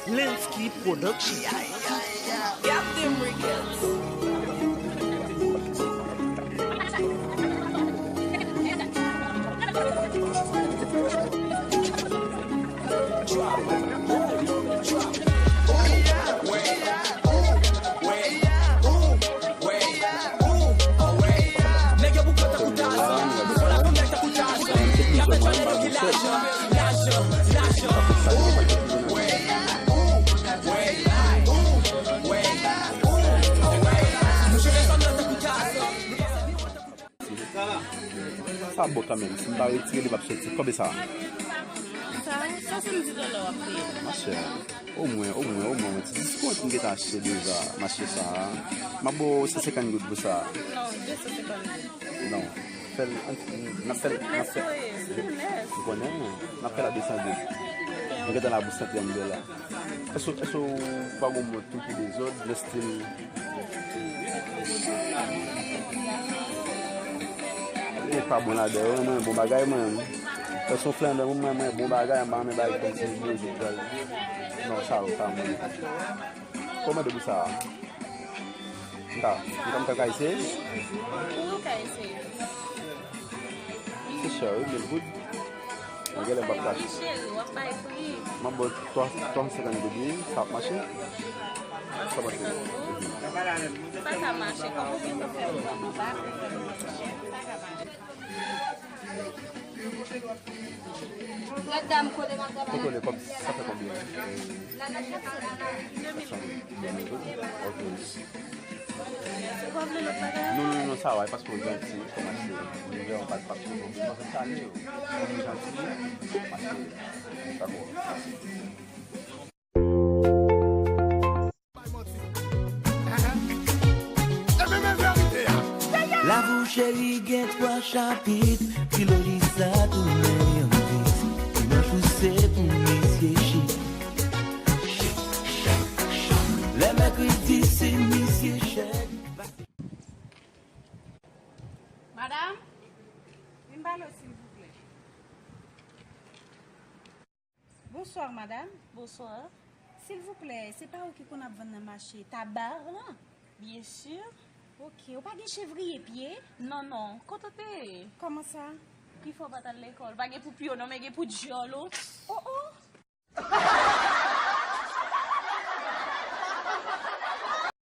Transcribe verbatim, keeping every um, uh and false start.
Lensky Production. Gap them records. Sa bon kanmenm, si m pa retire li p ap soti. Konbyen sa? Sa, swasanndiz dola w ap peye. Machè, omwen, omwen, omwen, yon ti diskont m gentan achte deja, mache sa a. M ap ba w san senkant goud pou sa. Non, de san senkant goud. Non, fè l, n ap fè l, n ap fè l. Ou konnen, n ap fè l a de san goud. M gentan la pou san trant dola. Èske, èske w pa gon mòd tou ki dezòd, nan estil. Mwen pa bon ladan yo, mwen bon bagay, mwen. Èske w flanbe, mwen, mwen bon bagay, mwen pa renmen bagay kòmsi m bezwen pral. Non, sa yo, sa mwen. Kòmande pou sa a. M ka, m ka, m ka, ka eseye? Wi, ou ka eseye. Se chè, wi, mil goud. Mwen genlè m p ap ka. Wi, cheri, w ap bay pri. M ap ba w twa, twa san senkant goud, wi, sa ap mache? Sa ap mache. Sa ka mache, kòm ou gentan fè yon bon bagay. Gad dam kole m ap travay. Ou kole kòb, sa fè konbyen? Kat san mil. Kat san mil. Ok. Ou pa vle lòt bagay? Non, non, non, sa va, paske w janti, kòman se, nou vrèman pa t, pa t, nou pa t salye yo. Ou janti, mache, dakò, mèsi. Lavi w cheri gen twa chapit, triloji sa tounen yon vit. Dimanch ou se pou misye chik. Chik, chak, chak. Lè mèkredi se misye chèk. Madam, vin pale w silvouplè. Bonsoir, madam. Bonsoir. Silvouplè, se pa ou ki konn ap vann nan mache Tabar lan? Byen si. Ok, ou pa gen chevriye pye? Non, non. Kote w te ye? Kòman sa? Pifò w pa t al lekòl. Pa gen pou pye w non, men gen pou dyòl ou. Oh, oh!